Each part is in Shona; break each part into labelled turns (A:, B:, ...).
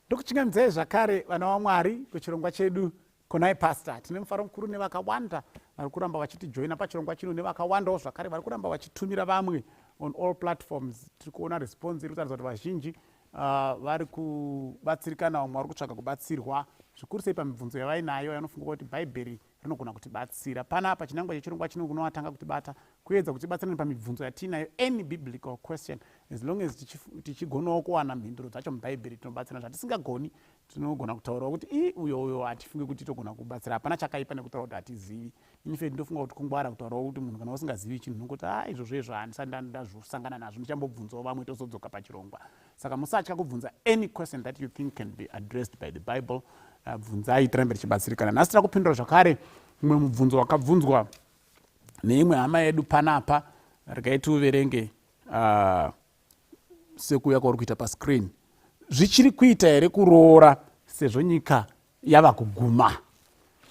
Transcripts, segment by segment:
A: Ndokuchingamidzai zvakare, vana vaMwari, kuchirongwa chedu Konai Pastor. Tine mufaro mukuru nevakawanda vari kuramba vachitijoina pachirongwa chino, nevakawandawo zvakare vari kuramba vachitumira vamwe on all platforms. Tiri kuona response iri kutaridza kuti vazhinji vari kubatsirikana, vamwe vari kutsvaga kubatsirwa zvikuru sei pamibvunzo yavainayo yanofunga kuti Bhaibheri rinogona kutibatsira. Panapa chinangwa chechirongwa chino kunovatanga kutibata, kuedza kutibatsira pamibvunzo yatiinayo, any biblical question, as long as tichigonawo kuwana mhinduro dzacho muBhaibheri, tinobatsira. Zvatisingagoni, tinogona kutaurawo kuti i uyo uyo hatifungi kuti togona kubatsira. Hapana chakaipa nekutaura kuti hatizivi. In fact, ndofunga kuti kungwara kutaurawo kuti munhu kana usingazivi chinhu, nokoti a izvozvo izvo handisati ndazvosangana nazvo, ndichambobvunzawo vamwe, tozodzoka pachirongwa. Saka musatya kubvunza any question that you think can be addressed by the Bible. Bvunzai, tirambe tichibatsirikana. Nhasi tira kupindura zvakare mumwe mubvunzo wakabvunzwa neimwe hama yedu panapa. Regai tiuverenge sekuuya kwauri kuita pascreen. Zvichiri kuita here kuroora sezvo nyika yava kuguma?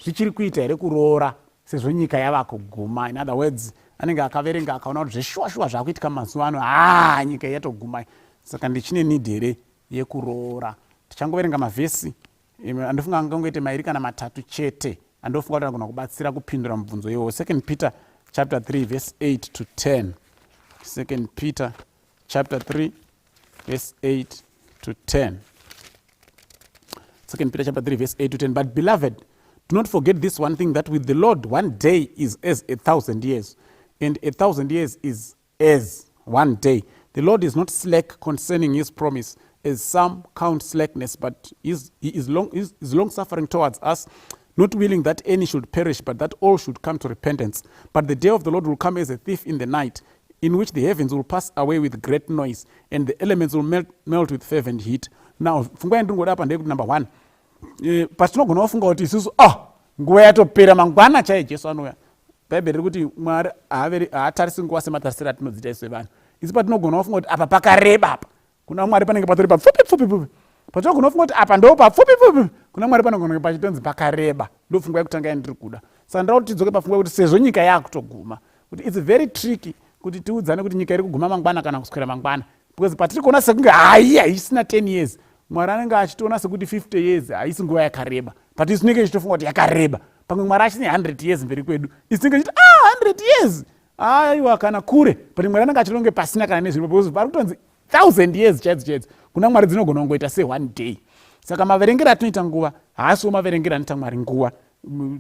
A: Zvichiri kuita here kuroora sezvo nyika yava kuguma? In other words, anenge akaverenga akaona kuti zveshuwa shuwa zvaakuitika mazuva ano, haa, nyika yatoguma, saka ndichine need here yekuroora? Tichangoverenga mavhesi andofunga angangoite mairi kana matatu chete, andofunga kuti anogona kubatsira kupindura mubvunzo iwowo. Second Peter chapter 3 verse 8 to 10. Second Peter chapter 3 verse 8 to 10. Second Peter chapter 3 verse 8 to 10. "But beloved, do not forget this one thing, that with the Lord one day is as 1,000 years, and 1,000 years is as one day. The Lord is not slack concerning his promise, as some count slackness, but he is long suffering towards us, not willing that any should perish, but that all should come to repentance. But the day of the Lord will come as a thief in the night, in which the heavens will pass away with great noise, and the elements will melt with fervent heat." Now, pfungwa yandingoda apa ndeyekuti, number one, patinogona kufunga kuti isusu, ah, nguva yatopera, mangwana chaiye Jesu anouya, Bhaibheri riri kuti Mwari haatarisi nguva sematarisiro atinodziita isu sevanhu. Isi patinogona kufunga kuti apa pakareba, apa kuna Mwari panenge patori papfupi pfupi pfupi. Patinogona kufunga kuti apa ndo papfupi pfupi, kuna Mwari panogona pachitonzi pakareba. Ndo pfungwa yekutanga yandiri kuda. Saka ndira kuti tidzoke pafungwa yekuti sezvo nyika yaakutoguma, kuti it's very tricky kuti tiudzane kuti nyika iri kuguma mangwana kana kuswera mangwana, because patiri kuona sekunge hai haisina 10 years, Mwari anenge achitoona sekuti 50 years haisi nguva yakareba, but isu tinenge tichitofunga kuti yakareba. Pamwe Mwari achine 100 years mberi kwedu, isu tinenge tichiti, ah, 100 years, aiwa, kana kure, but Mwari anenge achitonge pasina kana nezviripo, because pari kutonzi 1000 years chaidzo chaidzo kuna Mwari dzinogona kungoita se1 day. Saka maverengero atinoita nguva haasiwo maverengero anoita Mwari nguva.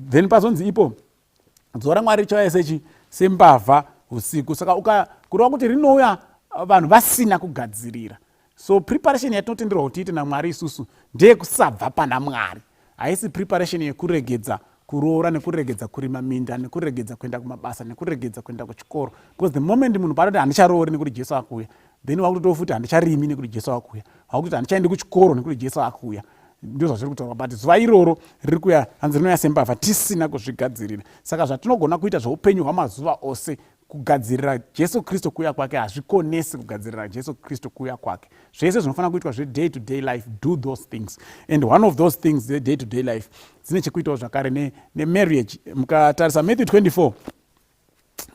A: Then pazonzi ipo zuva raMwari richauya sechi sembavha usiku. Saka kureva kuti rinouya vanhu vasina kugadzirira. So preparation yatinotenderwa kuti tiite naMwari isusu ndeyekusabva pana Mwari. Haisi preparation yekuregedza kuroora, nekuregedza kurima minda, nekuregedza kuenda kumabasa, nekuregedza kuenda kuchikoro, because the moment munhu paanoti handicharoori nekuti Jesu akuuya, then wakutotiwo futi handicharimi nekuti Jesu akuuya, wakuti handichaendi kuchikoro nekuti Jesu akuuya. Ndo zvazviri kutaurwa. But zuva iroro riri kuuya, hanzi rinouya sembavha, tisina kuzvigadzirira. Saka zvatinogona kuita zveupenyu hwamazuva ose kugadzirira Jesu Kristu kuuya kwake hazvikonesi kugadzirira Jesu Kristu kuuya kwake. Zvese zvinofanira kuitwa zveday to day life, do those things. And one of those things day to day life dzine chekuitawo zvakare nemarriage. Mukatarisa Matthew 24,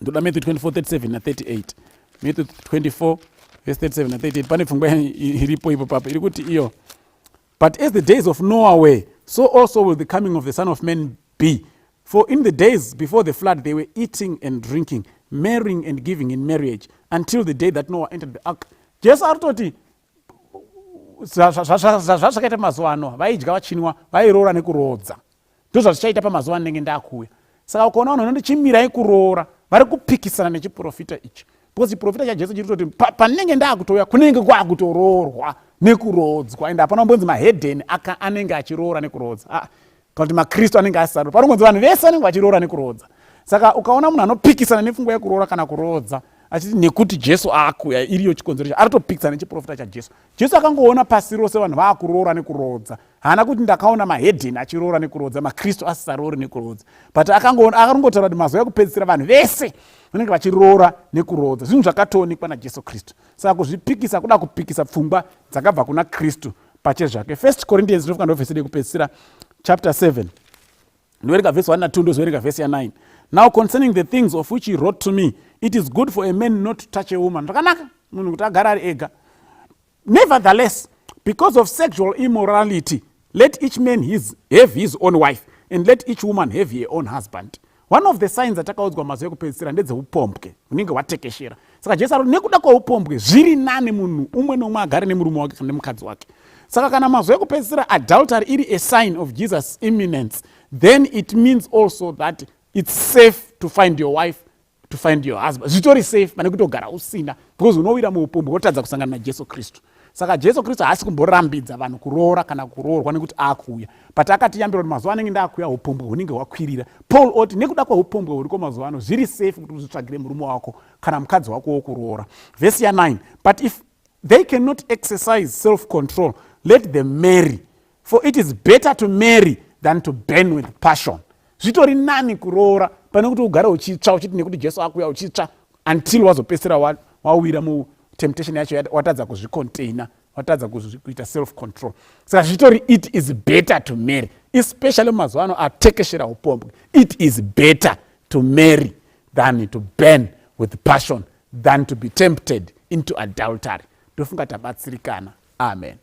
A: ndoda Matthew 24 37 na38. Matthew 24 verse 37 na38, pane pfungwa iripo ipo papo iri kuti iyo, "But as the days of Noah were, so also will the coming of the Son of Man be. For in the days before the flood they were eating and drinking, marrying and giving in marriage, until the day that Noah entered the ark." Jesu ari kutoti zvazvakaita mazuva ano, vaidya, vachinwa, vairoora nekuroodza, ndo zvazvichaita pamazuva anenge ndakuuya. Saka ukaona vanhu vanoti chimirai kuroora, vari kupikisana nechiprofita ichi, because chiprofita chaJesu chiri kutoti panenge ndaakutouya kunenge kwakutoroorwa nekuroodzwa, ende hapana kumbonzi mahedheni anenge achiroora nekuroodza, ah, kana kuti maKristu anenge asisaro. Panongonzi vanhu vese vanenge vachiroora nekuroodza. Saka ukaona munhu anopikisana nepfungwa yekuroora kana kuroodza achiti nekuti Jesu aakuya iriyo chikonzero, ari topikisana nechiprofita chaJesu. Jesu akangoona pasi rose vanhu vaakuroora nekuroodza. Haana kuti ndakaona mahedheni achiroora nekuroodza, maKristu asisaroori nekuroodza, but akangoona, akangotaura kuti mazuva ekupedzisira vanhu vese vanenge vachiroora nekuroodza, zvinhu zvakatoonekwa naJesu Kristu. Saka kuzvipikisa kuda kupikisa pfungwa dzakabva kuna Kristu pachezvake. First Corinthians, ndinofunga ndo vhesi rekupedzisira, chapter 7. Ndoverenga vhesi 1 na2, ndozoverenga vhesi ya9. "Now concerning the things of which he wrote to me, it is good for a man not to touch a woman." Zvakanaka munhu kuti agare ari ega. "Nevertheless, because Because of sexual immorality, let each man have his own wife, and let each woman have her own husband. One of the signs atakaudzwa mazuva ekupedzisira ndedzeupombwe hunenge hwatekeshera. Saka Jesu ari, nekuda kweupombwe, zviri nani munhu umwe neumwe agare nemurume wake kana nemukadzi wake. Saka kana mazuva ekupedzisira adultery iri a sign of Jesus' imminence, then it means also that it's safe to find your wife, to find your husband. Zvitori safe pane kutogara usina, because unowira muupombwe, wotadza kusangana naJesu Kristu. Saka Jesu Kristu haasi kumborambidza vanhu kuroora kana kuroorwa nekuti aakuuya, but akatiyambira kuti mazuva anenge ndaakuuya, upombwe hunenge hwakwirira. Paul oti nekuda kweupombwe huriko mazuva ano, zviri safe kuti uzvitsvagire murume wako kana mukadzi wako wokuroora. Vhesi ya9: But if they cannot exercise self control, let them marry, for it is better to marry than to burn with passion. Zvitori nani kuroora pane kuti ugare uchitsva, uchiti nekuti Jesu akuuya, uchitsva until wazopedzisira wawira mutemptation yacho, watadza kuzvicontaina, watadza kuita self control. Saka zvitori, it is better to marry, especially mumazuva ano atekeshera upombwe. It is better to marry than to burn with passion, than to be tempted into adultery. Ndofunga tabatsirikana. Amen.